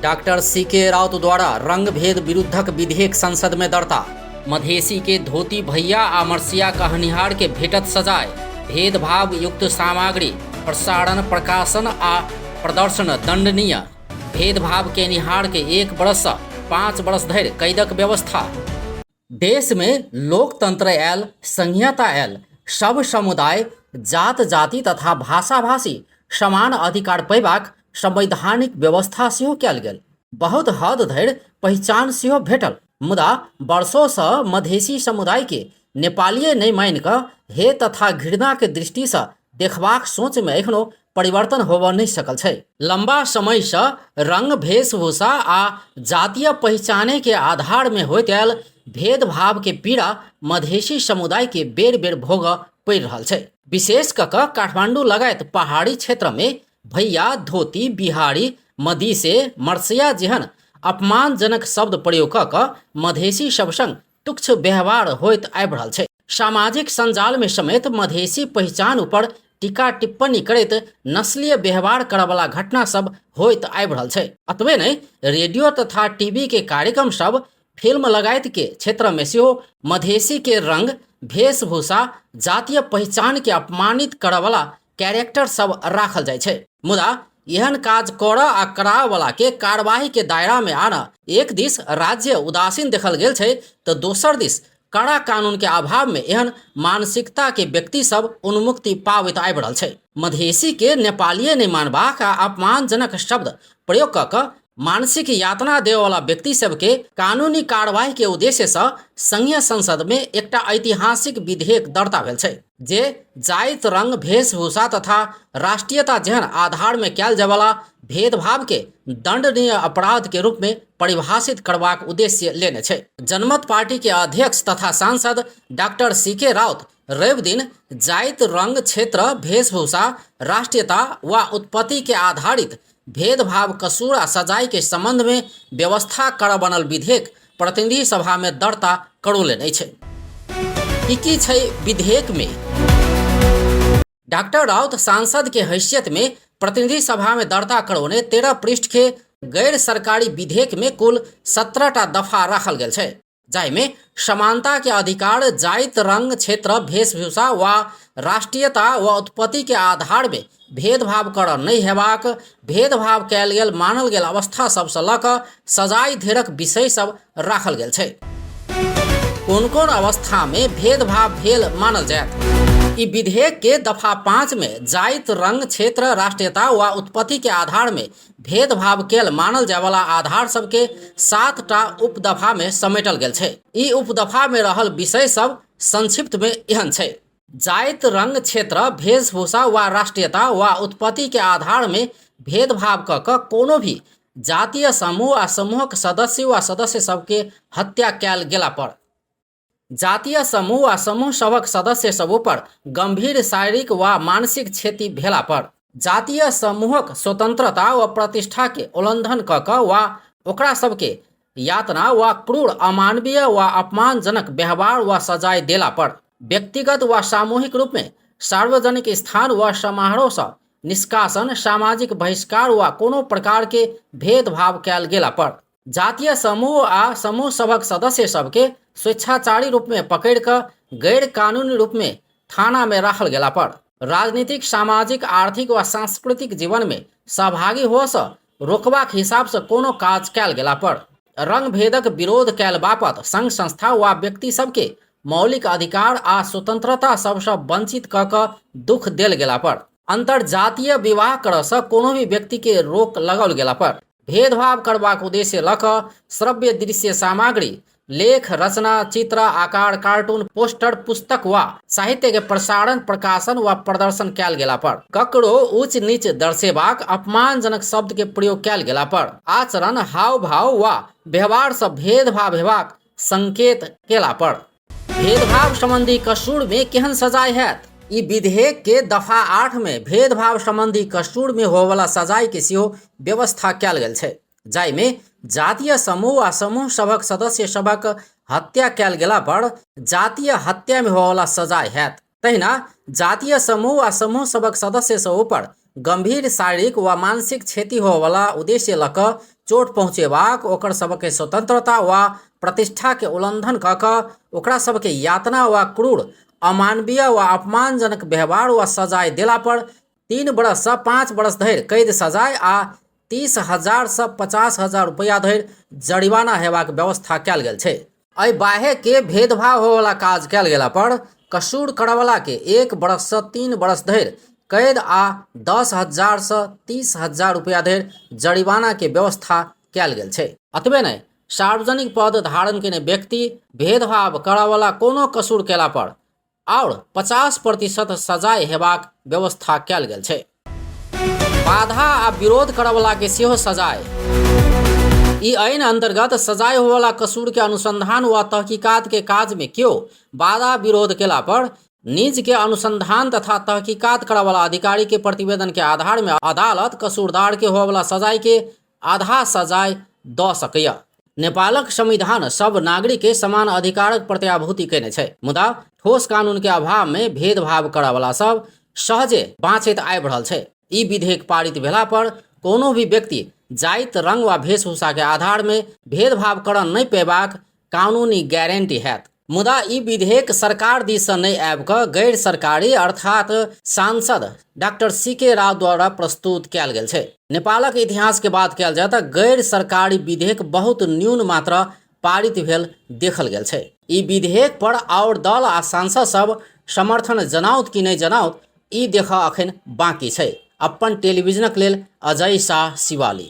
Doctor C के राउत द्वारा रंगभेद विरुद्धक विधेयक संसद में दर्ता। मधेसी के धोती भैया आ मरसिया कहनिहार के भेटत सजाय। भेदभाव युक्त सामग्री प्रसारण, प्रकाशन आ प्रदर्शन दंडनीय। भेदभाव केनिहार के 1 बरस सँ 5 बरस धरि कैदक व्यवस्था। देश में लोकतंत्र आयल, संघीयता आयल, सब समुदाय, जात जाति तथा भाषा भाषी समान अधिकार पयबाक संवैधानिक व्यवस्था सेहो कयल गेल। बहुत हद धरि पहिचान सेहो भेटल, मुदा वर्षों सँ मधेसी समुदाय के नेपालीय नहि मानि कऽ हे तथा घृणा के दृष्टि सँ देखबाक सोच में एखनो परिवर्तन होबऽ नहि सकल छै। लंबा समय सँ रंग, वेशभूषा आ जातीय पहिचाने के आधार में होइत आयल भेदभाव के पीड़ा मधेसी समुदाय के बेर बेर भोगऽ पड़ि रहल छै। विशेष कऽ कऽ काठमांडू लगायत पहाड़ी क्षेत्र में भैया, धोती, बिहारी, मदीसे, मरसिया जेहन अपमानजनक शब्द प्रयोग कऽ कऽ मधेसी सब संग तुच्छ व्यवहार होइत आबि रहल छै। सामाजिक संजाल में समेत मधेसी पहिचान ऊपर टीका टिप्पणी करैत नस्लीय व्यवहार करऽवला घटना सब होइत आबि रहल छै। अतबे नहि, रेडियो तथा टीवी के कार्यक्रम सब, फिल्म लगायत के क्षेत्र में सेहो मधेसी के रंग, वेशभूषा, जातीय पहिचान के अपमानित करऽवला कैरेक्टर सब राखल जाइ छै। मुदा एहन काज करऽ आ कराबऽवला के कार्यवाही के दायरा में आनऽ एक दिस राज्य उदासीन देखल गेल छै तऽ दोसर दिस कड़ा कानून के अभाव में एहन मानसिकता के व्यक्ति सब उन्मुक्ति पाबैत आबि रहल छै। मधेसी के नेपालीय नहि मानबाक आ अपमानजनक शब्द प्रयोग कऽ कऽ मानसिक यातना देबऽवला व्यक्ति सबके कानूनी कार्यवाही के उद्देश्य सँ संघीय संसद में एकटा ऐतिहासिक विधेयक दर्ता भेल छै, जे जाति, रंग, वेशभूषा तथा राष्ट्रीयता जेहन आधार में कयल जायवला भेदभाव के दंडनीय अपराध के रूप में परिभाषित करबाक उद्देश्य लेने छै। जनमत पार्टी के अध्यक्ष तथा सांसद डॉक्टर सी के राउत रवि दिन जाति, रंग, क्षेत्र, वेशभूषा, राष्ट्रीयता वा उत्पत्ति के आधारित भेदभाव, कसूर आ सजाय के संबंध में व्यवस्था कर बनल विधेयक प्रतिनिधि सभा में दर्ता करौलनि अछि। की की छै विधेयक में? डॉक्टर राउत सांसद के हैसियत में प्रतिनिधि सभा में दर्ता करौने 13 पृष्ठ के गैर सरकारी विधेयक में कुल 17 टा दफा राखल गेल छै, जाहिमे समानता के अधिकार, जाति, रंग, क्षेत्र, वेशभूषा वा राष्ट्रीयता वा उत्पत्ति के आधार में भेदभाव करऽ नहि हेबाक, भेदभाव कयल गेल मानल गेल अवस्था सबसँ लऽ कऽ सजाय धरिक विषय सब राखल गेल छै। कोन कोन अवस्था में भेदभाव भेल मानल जायत? ई विधेयक के दफा 5 में जाति, रंग, क्षेत्र, राष्ट्रीयता वा उत्पत्ति के आधार में भेदभाव कयल मानल जायवला आधार सबके 7 टा उपदफा में समेटल गेल छै। ई उपदफा में रहल विषय सब संक्षिप्त में एहन छै। जाति, रंग, क्षेत्र, वेशभूषा वा राष्ट्रीयता वा उत्पत्ति के आधार में भेदभाव कऽ कऽ कोनो भी जातीय समूह आ समूहक सदस्य वा सदस्य सबके हत्या कयल गेला पर, जातीय समूह आ समूह सभक सदस्य सब ऊपर गंभीर शारीरिक वा मानसिक क्षति भेला पर, जातीय समूहक स्वतंत्रता व प्रतिष्ठा के उल्लंघन कऽ कऽ वा ओकरा सबके यातना वा क्रूर, अमानवीय वा अपमानजनक व्यवहार वा सजाय देला पर, व्यक्तिगत वा सामूहिक रूप में सार्वजनिक स्थान वा समारोह सँ निष्कासन, सामाजिक बहिष्कार वा कोनो प्रकार के भेदभाव कयल गेला पर, जातीय समूह आ समूह सभक सदस्य सबके स्वेच्छाचारी रूप में पकड़ि कऽ गैर कानूनी रूप में थाना में राखल गेला पर, राजनीतिक, सामाजिक, आर्थिक वा सांस्कृतिक जीवन में सहभागी हुअ सँ रोकबाक हिसाब सँ कोनो काज कयल गेला पर, रंगभेदक विरोध कयल बापत संघ संस्था वा व्यक्ति सबके मौलिक अधिकार आ स्वतंत्रता सबसँ वंचित कऽ कऽ दुख देल गेला पर, अंतर्जातीय विवाह करऽ सँ कोनो भी व्यक्ति के रोक लगाओल गेला पर, भेदभाव करबाक उद्देश्य लऽ कऽ श्रव्य दृश्य सामग्री, लेख, रचना, चित्र, आकार, कार्टून, पोस्टर, पुस्तक वा साहित्य के प्रसारण, प्रकाशन वा प्रदर्शन कयल गेला पर, ककरो ऊंच नीच दर्शेबाक अपमानजनक शब्द के प्रयोग कयल गेला पर, आचरण, हाव भाव वा व्यवहार सँ भेदभाव हेबाक संकेत केला पर। भेदभाव संबंधी कसूर में केहन सजाय हैत? ई विधेयक के दफा 8 में भेदभाव संबंधी कसूर में होवला सजाय के सेहो व्यवस्था कयल गेल छै, जाहिमे जातीय समूह आ समूह सभक सदस्य सभक हत्या कयल गेला पर जातीय हत्या में होवला सजाय हैत। तहिना जातीय समूह आ समूह सभक सदस्य सब ऊपर गंभीर शारीरिक वा मानसिक क्षति होवला उद्देश्य लऽ कऽ चोट पहुँचेबाक, ओकर सबके स्वतंत्रता वा प्रतिष्ठा के उल्लंघन कऽ कऽ ओकरा सबके यातना वा क्रूर, अमानवीय वा अपमानजनक व्यवहार वा सजाय देला पर 3 बरस सँ 5 बरस धरि कैद सजाय आ 30,000 सँ 50,000 रुपैया धरि जरिमाना हेबाक व्यवस्था कयल गेल छै। एहि बाहेक के भेदभाव होयवला काज कयल गेला पर कसूर करयवला के 1 बरस सँ 3 बरस धरि कैद आ 10,000 सँ 30,000 रुपैया धरि जरिमाना के व्यवस्था कयल गेल छै। एतबे नहि, सार्वजनिक पद धारण केने व्यक्ति भेदभाव करयवला कोनो कसूर केला पर आओर 50% सजाय हेबाक व्यवस्था कयल गेल छै। बाधा आ विरोध करयवला के सेहो सजाय। ई ऐन अंतर्गत सजाय होयवला कसूर के अनुसंधान वा तहकीकात के काज में केओ बाधा विरोध केला पर निज के अनुसंधान तथा तहकीकात करयवला अधिकारी के प्रतिवेदन के आधार में अदालत कसूरदार के होयवला सजाय के आधा सजाय दऽ सकैए। नेपालक संविधान सब नागरिक के समान अधिकारक प्रत्याभूति कयने छै, मुदा ठोस कानून के अभाव में भेदभाव करयवला सब सहजे बाँचैत आबि रहल छै। ई विधेयक पारित भेला पर कोनो भी व्यक्ति जाति, रंग वा वेशभूषा के आधार में भेदभाव करऽ नहि पेबाक कानूनी गारंटी हैत। मुदा ई विधेयक सरकार दिससँ नहि आबि कऽ गैर सरकारी अर्थात सांसद डॉक्टर सी के राव द्वारा प्रस्तुत कयल गेल छै। नेपालक इतिहास के बात कयल जाय तऽ गैर सरकारी विधेयक बहुत न्यून मात्रा पारित भेल देखल गेल छै। ई विधेयक पर आओर दल आ सांसद सब समर्थन जनाओत कि नहि जनाओत ई देखऽ अखन बाकी छै। अपन टेलीविजनक लेल अजय शाह, शिवाली।